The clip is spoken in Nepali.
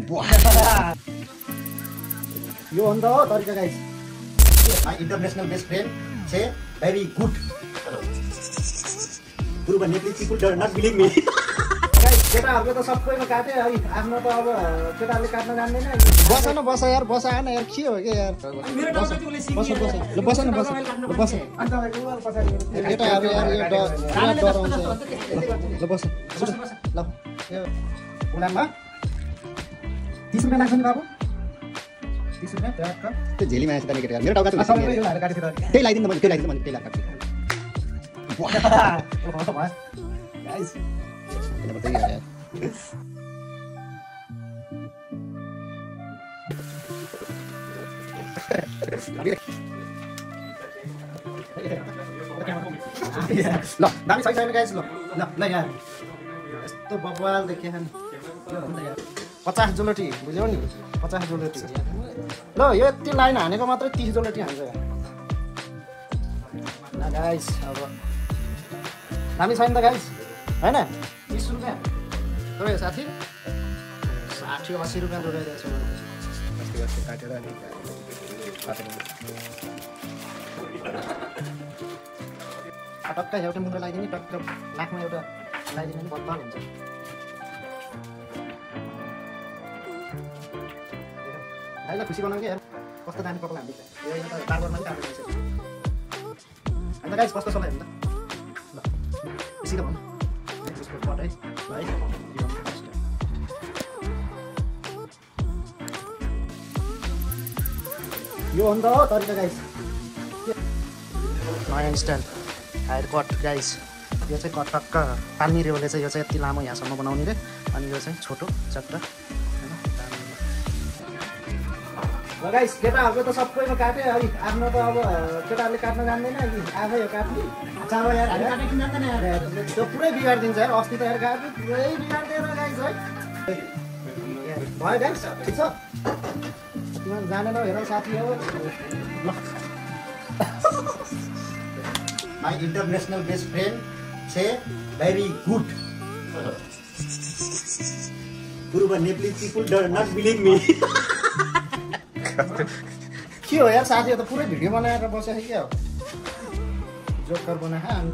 यो हो नि त हो तरिका guys. My international best friend say very good. Guru but Nepali people do not believe me. Guys केटाहरुले त सबैमा काटे है, आफ्नो त अब केटाहरुले काट्न जान्दैन। बस न बस यार, बस आएन यार, के हो के यार। मेरो डाउट चाहिँ उसले सिक्यो। ल बस न बस। ल बस। अनि तपाईको उहाँ पछाडी केटाहरु यार यो डराउँछ। ल बस। ल यो उडानमा 30 रुपैयाँ लाग्छ नि बाबु। 30 रुपैयाँ ट्याक्क। त्यो झेली माया चाहिँ केटा मेरो टाउका चाहिँ सबैले यो हालेर काटेको त। त्यही लगाइदिनु मैले, त्यो लगाइदिनु मैले, त्यही लगाएको गाइस ल दामी छ छैन गाइस। ल ल ल यार यस्तो बवाल देखे नि 50 जोलोटी बुझ्यौ नि 50 जोलोटी। ल यो यति लाइन हानेको मात्रै 30 जोलोटी हान्छ यार। ल गाइस अब दामी छैन त गाइस हैन। 30 रुपैयाँ तपाईँ साथी 60-80 रुपैयाँ जोगाइरहेको छु अस्ति काटेर अनि टक्क एउटा मुद्रा लगाइदिने, टक्क नाकमा एउटा लगाइदिने नि बदल हुन्छ। भाइलाई खुसी बनाउँ कि यार कस्तो दामी कपाल हान्दैछ। यो त बारबारमा पनि काम गर्दैछ। अन्त गाइस कस्तो छ हेर्नु त। ल खुसी त भन्नु यसको पट है भाइ। यो हो नि त हो तरिका गाइस। नयाँ स्टाइल हायर कट गाइस। यो चाहिँ कट टक्क पाल्ने रेवले चाहिँ यो चाहिँ यति लामो यहाँसम्म बनाउने रे, अनि यो चाहिँ छोटो चट्टा हैन। ल गाइस केटाहरुले त सबैमा काटे है, आफ्नो त अब केटाहरुले काट्न जान्दैन कि आफै हो काट्ने। चावा यार हामी काट्न किन जान्दैन यार, त्यो पुरै बिगाड्दिन्छ यार। अस्ति त यार काट्नु पुरै बिगाड्दिएर गाइस है। भयो गाइस ठीक छ। तिमीहरु जानेन हेर साथी हो। ल My international best friend say very good. Guru but Nepali people do not believe me. के हो यार साथी हो त पुरै भिडियो बनाएर बसेको क्या हो। जोकर बनाए हामी त